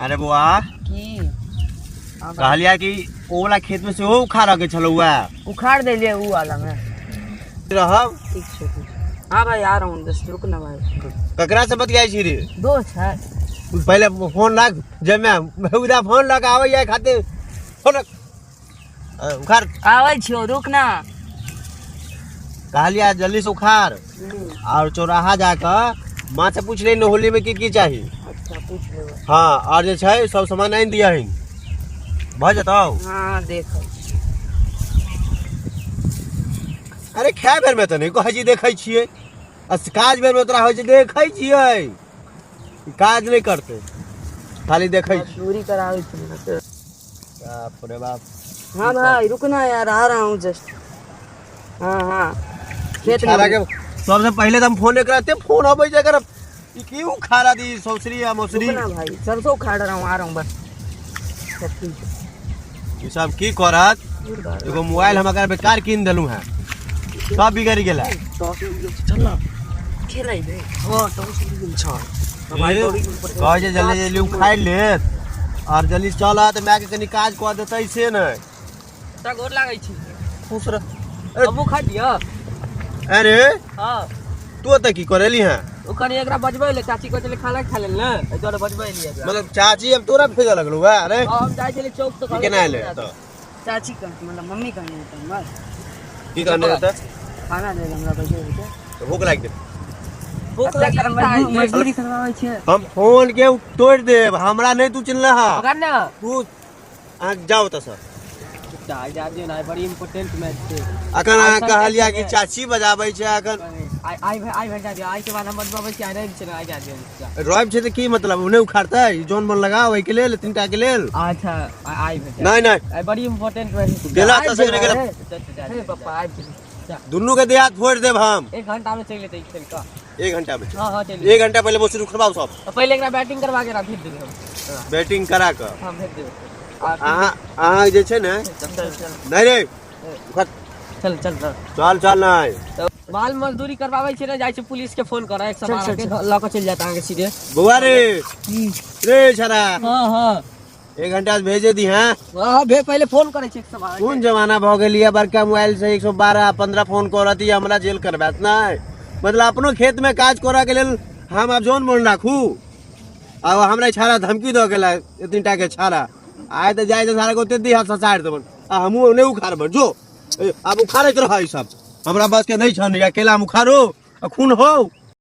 अरे बौआ की कहलिया कि ओ वाला खेत में सेहो उखाड़ऽ के छलौ उखाड़ देलियै ऊ वाला में रहब। ठीक छै, ठीक छै। हाँ भाई, आ रहा हूँ, जस्ट रुक ना भाई। ककरा से बतियाइ छी रे? दोस्त है। पहिले फोन राख, जमे उदा फोन लऽ के आबैया खातिर फोन रख। उखाड़। आबै छियौ, रुक ना। कहलिया जल्दी से उखाड़ और चौराहा जाकऽ माँ से पूछ ले होली में की की चाही। अच्छा, पूछ लेबै। हाँ, और जे छै सब सामान आनि दियहिन, भऽ जेतौ? हाँ, देखै। अरे खाय बेर में तऽ नहि कहै छी देखै छियै, आ काज बेर में तोरा होइ छै देखै छियै। काज नहि करतै, खाली देखै छी। मजदूरी कराबै छै ना से। बाप रे बाप। हाँ भाई, रुक ना यार, आ रहा हूँ जस्ट। हाँ हाँ, खेत में। छाड़ा के सबसे पहिले तऽ हम फोन एकरा एते फोन अबै छै एकर, ई की उखाड़ा दी सौसरी आ मौसरी। रुक ना भाई, सरसों उखाड़ रहा हूँ, आ रहा हूँ बस। अच्छा, ठीक है। ई सब की करत? एगो मोबाइल हम अगर बेकार कीन देलहुँ हैं, सब बिगड़ गेला। खेलै बे। हाँ, टॉस उड़ि गेल छल। कहै छै जल्दी जल्दी उखाड़ि लेत और जल्दी चलत, मायके कनि काज कऽ देतै से नहि। तऽ गोर लागै छी। खुश रह। हमहूँ खा लिअ। अरे। हाँ। तू ओतऽ की करेली हैं? ओ कनि एकरा बजबै ले, चाची कहै छलै खाना खा लेल ने, एहि दुआरे बजबै एलियै एकरा। मतलब चाची अब तोरा भेजऽ लगलौ है? अरे। हाँ, हम जाइ छलियै चौक तऽ ई केना एलै एतऽ? चाची कह, मतलब मम्मी कहने हेतै हमर। की कहने हेतै? खाना दे हमरा बजे हेतै। तऽ भूख लागि गेल। भूख लागि गेल। मजदूरी करवाबै छियै। हम फोन के तोड़ि देब, हमरा नहि तू चिन्हला हा। पकड़ ना। तू अहाँ जाउ ओतऽ से। आइ जा दियौ ने, आइ बड़ी इम्पोर्टेंट मैच छै। अखन अहाँ कहलियै कि चाची बजाबै छै अखन। आइ आइ आइ भरि जा दियौ, आइ के बाद हम बजबाबै छी, आइ रवि छै ने, आइ जा दियौ। रवि छै तऽ की मतलब ओ नहि उखाड़तै? जोन बोन लगाओ एहिके लेल, तीनटा के लेल। अच्छा, आइ भरि। नहि नहि। आइ बड़ी इम्पोर्टेंट मैच छै। गेला तऽ से गेला। हे पप्पा, आबि गेल। दुनू के देह हाथ फोड़ि देब हम। एक घंटा में चलि एतै खेल कऽ। एक घंटा में? हाँ हाँ, चलि। एक घंटा पहिले मोसरी उखड़बाउ सब। पहिले एकरा बैटिंग करवा के भेज देबै हम। बैटिंग करा कऽ? हम भेज देबै। अहाँ अहाँ जे छै ने। चल चल। नहि रे, उखड़। चल चल चल। चल चल, नहि। बाल मजदूरी करवाबै छै ने, जाइ छै पुलिस के फोन करऽ, 112 के लऽ कऽ चलि जायत अहाँके सीधे। बौआ रे, रे छरा। हाँ हाँ। एक घंटा से भेजे दी हैं। हाँ, भे पहिले फोन करै छै 112। कोन जमाना भऽ गेल ये, बड़का मोबाइल से 112 15 फोन करत, हमरा जेल करबात नहि। मतलब अपनो खेत में काज करऽ के लेल हम आब जोन मोन राखू? आब हमरा छाड़ा धमकी दऽ गेला, एतनी टा के छाड़ा। आइ तऽ जाइ छै सारा के ओते देह हाथ ससारि देबन आ हमहूँ नहि उखाड़बन। जो, आब उखाड़ैत रह, ई सब हमरा बस के नहि छन। अकेला हम उखाड़ो आ खून हो।